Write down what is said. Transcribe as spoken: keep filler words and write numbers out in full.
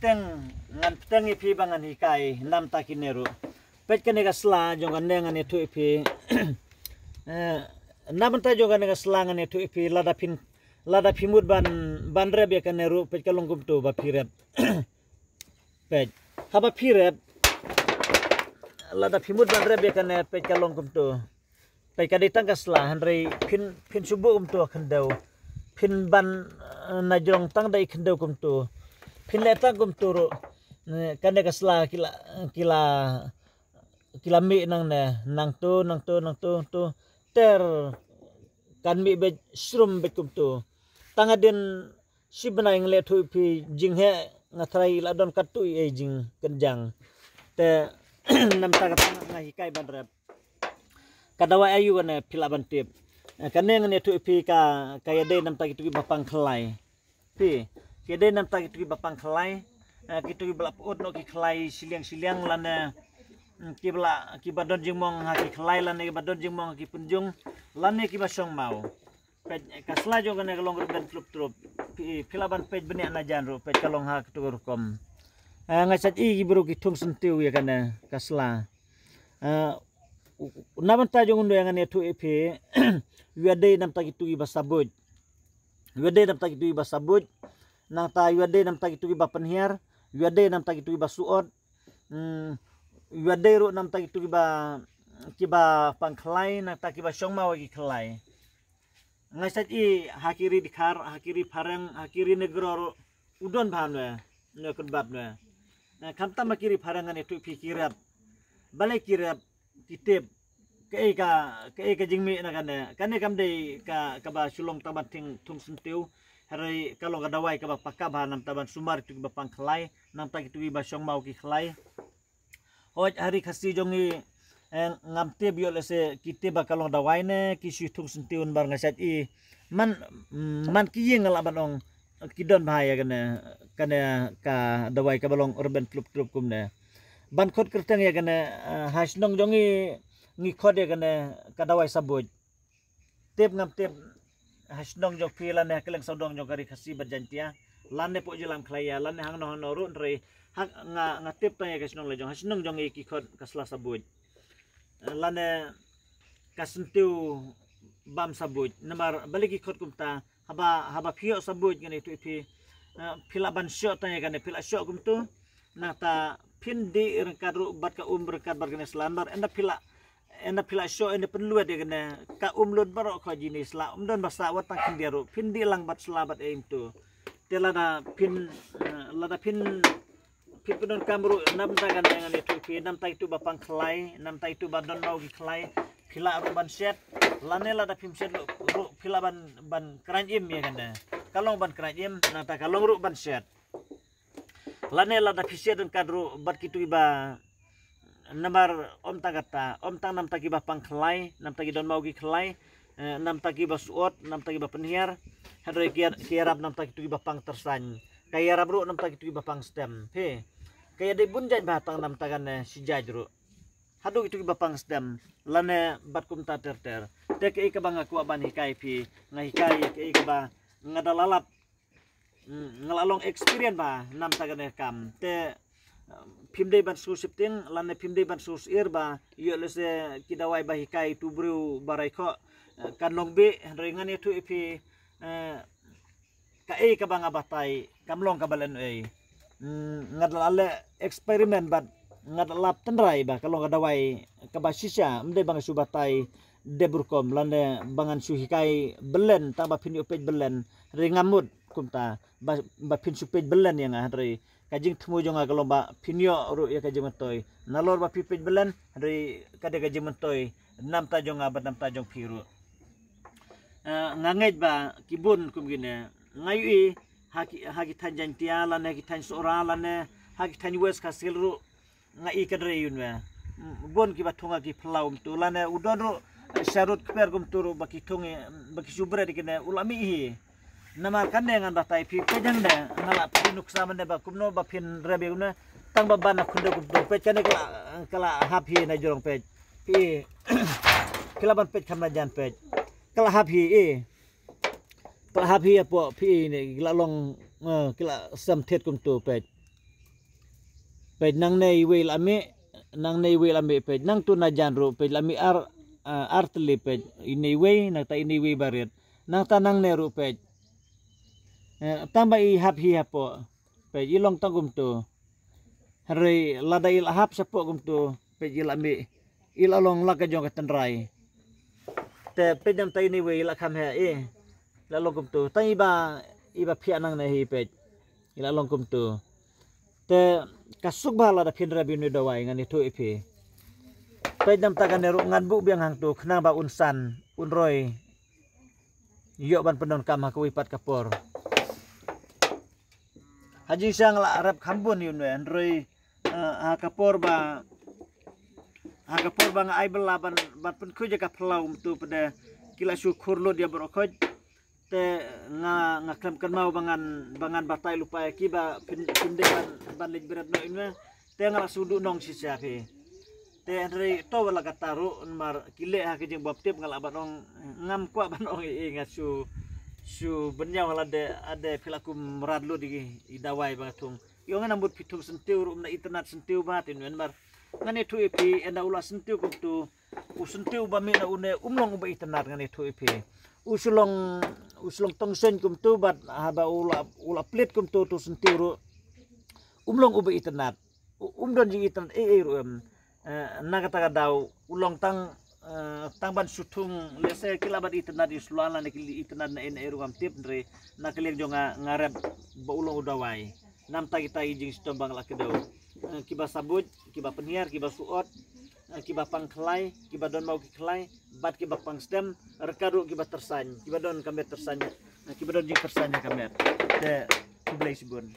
pteng, ngan pteng ïa phi ba ngan hikai namta kine ruh. Peit kane ka sla jong kane ngan ïathuh ïa phi. Eh, namta jong kane ka sla ngan ïathuh ïa phi, lada phin, lada phi mut ban, ban rep ïa kane ruh, peit ka long kumto ba phi rep. Peit. Haba phi rep, lada phi mut ban rep ïa kane, peit ka long kumto. Peit ka dei tang ka sla, hynrei phin, phin shu buh kumto ha khyndew. Phin ban, eh, na jrong tang da i khyndew kumto. Phin leh tang kumto ruh. Eh, kane ka sla ki la, ki la, ki la mih nangne, nangto, nangto, nangto, nangto. Ter kan mih beit, shrum beit kumto. Tang hadien shi bnai nga leh thuh ïa phi, jingheh nga tharai la don katto ei jingkynjang. Te namta kata nga hikai ban rep. Ka dawai aiu kane phi lah ban tip. Eh, kane ngan ïathuh ïa phi ka, ka ïadei namta kito kiba pang khlai. Phi, ka ïadei namta kito kiba pang khlai. Eh, kito kiba la pyut noh ki khlai shiliang shiliang lane, mm, kiba la, kiba don jingmong ha ki khlai lane kiba don jingmong ha ki pynjung lane kiba shong maw. Peit, ka sla jong kane ka long rben tlup tlup. Phi, phi lah ban peit bniah na jan ruh, peit ka long ha kito ka rukom. Ah, nga shait i ki briew ki thung syntiew ïa kane ka sla. Ah, u-, u-, na bynta jong u ngan ïathuh ïa phi. Ïa dei namta kito kiba sabuit. Ïa dei namta kito kiba sabuit. Nangta ïa dei namta kito kiba pynhiar. Ïa dei namta kito kiba suot. Hmm, ïa dei ruh namta kito kiba, kiba pang khlai, nangta kiba shong maw ki khlai. Nga shait i ha ki ri dkhar, ha ki ri phareng, ha ki ri negro ruh u don bha ne, ne kynbat ne. Eh, khamtam ha ki ri phareng ngan ïathuh ïa phi ki rep. Balei ki rep, ki tip. Kaei ka, kaei ka jingmih na kane. Kane kam dei ka, kaba shu long tang ban thung, thung syntiew. Hynrei ka long ka dawai kaba paka bha namta ban sumar ïa kito kiba pang khlai, namta kito kiba shong maw ki khlai. Hooid, ha ri Khasi jong ngi, eh, ngam tip ïoh lehse ki tip ba ka long dawai ne ki shu thung syntiew, namar nga shait i. Man, mm, man ki ïing nga lah ban ong ki don bha ïa kane, kane ka dawai kaba long rben tlup tlup kumne. Ban khot kyrteng ïa kane, eh, ha shnong jong ngi, ngi khot ïa kane ka dawai sabuit. Tip ngam tip ha shnong jong phi lane ha kylleng sawdong jong ka ri Khasi bad Jaintia, lane pok jylla Meghalaya, lane hangno hangno ruh, hynrei ha, nga, nga tip tang ïa ka shnong la jong, ha shnong jong ngi ki khot ka sla sabuit. Eh, lane ka syntiew bam sabuit. Namar balei ki khot kumta, haba, haba phi ïoh sabuit ngan ïathuh ïa phi. Eh, phi lah ban shoh tang ïa kane, phi lah shoh kumto. Nangta phin dih ryngkat ruh bad ka um ryngkat bad kane sla, namar ynda phi lah, ynda phi lah shoh, ynda pynlut ïa kane, ka um lut baroh ka jingïasla, um don ba sah wat tang khyndiat ruh, phin dih lang bad sla bad ei kumto. Te lada phin, eh, lada phin, phin pyndonkam ruh namta kane ngan ïathuh ïa phi, namta kito ba pang khlai, namta kito ba don maw ki khlai, phi lah ruh ban shet. Lane lada phim shet ruh, ruh phi lah ban, ban khraiñ im ïa kane. Ka long ban khraiñ im, nangta ka long ruh ban shet. Lane lada phi shet ryngkat ruh bad kito kiba, namar ym tang kata, ym tang namta kiba pang khlai, namta ki don maw ki khlai, eh, namta kiba suot, namta kiba pynhiar, hynrei ki ïa, ki ïarap namta kito kiba pang tyrsañ. Ka ïarap ruh namta kito kiba pang stem. Phi, ka ïadei bun jait bha, tang namta kane shi jait ruh. Haduh kito kiba pang stem lane bad kumta ter ter. Te kaei kaba nga kwah ban hikai phi, nga hikai ïa kaei kaba nga da la lap. Hmm, nga la long experience bha namta kane ka kam. Te, eh, phim dei ban shu sheptieng lane phim dei ban shu sheptieng ba ïoh lehse ki dawai ba hikai tu briew ba rai khoh, eh, kan long bih, hynrei ngan ïathuh ïa phi, eh, kaei kaba nga batai kam long kaba lehnohei. Hmm, nga da la leh experiment bad nga da la lap tynrai ba ka long ka dawai kaba shisha, ym dei ba nga shu batai dep rukom lane ba ngan shu hikai belen tang ba phin ïoh peit belen. Hynrei ngam mut kumta ba, ba phin shu peit belen ïa nga, hynrei ka jingthmu jong nga ka long ba phin ïoh ruh ïa ka jingmyntoi. Nalor ba phi peit belen, hynrei ka dei ka jingmyntoi namta jong nga bad namta jong phi ruh. Eh, nga ngeit ba ki bun kum kine, nga ïohi ha ki, ha ki thaiñ Jaintia lane ha ki thaiñ Sohra lane ha ki thaiñ West Khasi Hills ruh, nga i ka dei ïa une. Mm, bun kiba thung ha ki phyllaw kumto lane u don ruh, eh, sharud kper kumto ruh ba ki thung, eh, ba ki shu bret ïa kine, u la mih hi. Namar kane ngan batai phi, peit hangne, nga la peit nuksa mynne ba kumno ba phin rep ïa une. Tang ba ban na khyndew kumto, peit kane ka la, ka la hap hi na jrong, peit. Phi, phi lah ban peit kham na jan, peit. Ka la hap hi, eh. Ka la hap hi hapoh, phi, ne, ki la long, eh, ki la sem thied kumto, peit. Peit nangne iwei la mih, nangne iwei la mih peit. Nangtu na jan ruh peit la mih ar, ah, ar tylli peit. Ine iwei, nangta ine iwei barit. Nangta nangne ruh peit. Eh, tang ba i hap hi hapoh. Peit i long tang kumtu. Hynrei lada i la hap shapoh kumtu. Peit i la mih. I la long la ka jong ka tynrai. Te peit namta ine iwei i la kham heh i. La long kumtu. Tang iba, iba phiah nangne hi peit. I la long kumtu. Te ka suk ba lada phin rep ïa une u dawai ngan ïathuh ïa phi. Peit namta kane ruh ngan buh biang hangtu khnang ba un san, un roi. Ïoh ban pyndonkam ha kawei pat ka por. Ha jingshisha nga la rep kham bun ïa une hynrei, eh, ha ka por ba, ha ka por ba nga ai bylla ban, ban pynkhuid ïa ka phyllaw kumtu pat de ki la shu khur lut ïa baroh khoit. Te nga, nga khlem kynmaw ba ngan, ba ngan batai lypa ïa ki ba phin, phin dei ban, ban leit bret noh ïa une. Te nga la shu duh nong shisha phi. Te hynrei to wat la katta ruh namar ki leh ha ka jingbymtip, nga lah ban ong, ngam kwah ban ong ei ei, nga shu, shu bynñiaw ha lade, lade phi la kum mrad lut ïa i dawai ba nga thung. Ïoh ngan ym mut phi thung syntiew ruh, ym da itynnad syntiew ba te namar ngan ïathuh ïa phi, ynda u la syntiew kumtu, u syntiew ba mih na une um long uba itynnad, ngan ïathuh ïa phi. U shu long, u shu long tongseiñ kumtu bad haba u la, u la plit kumtu, tu syntiew ruh um long uba itynnad. U, um don jingitynnad ei ei ruh em. Eh, na kata ka daw u long tang, eh, tang ban shu thung, lehse ki lah ban itynnad ïa u shuwa lane ki itynnad na ei na ei ruh ngam tip, hynrei na ka liang jong nga, nga rep ba u long u dawai. Namta kita ki jingshitom ba nga la kdew. Eh, kiba sabuit, kiba pynhiar, kiba suot, eh, kiba pang khlai, kiba don maw ki khlai, bad kiba pang stem, ryngkat ruh kiba tyrsañ, kiba don ka met tyrsañ, eh, kiba don jingtyrsañ ha ka met. Te khublei shibun.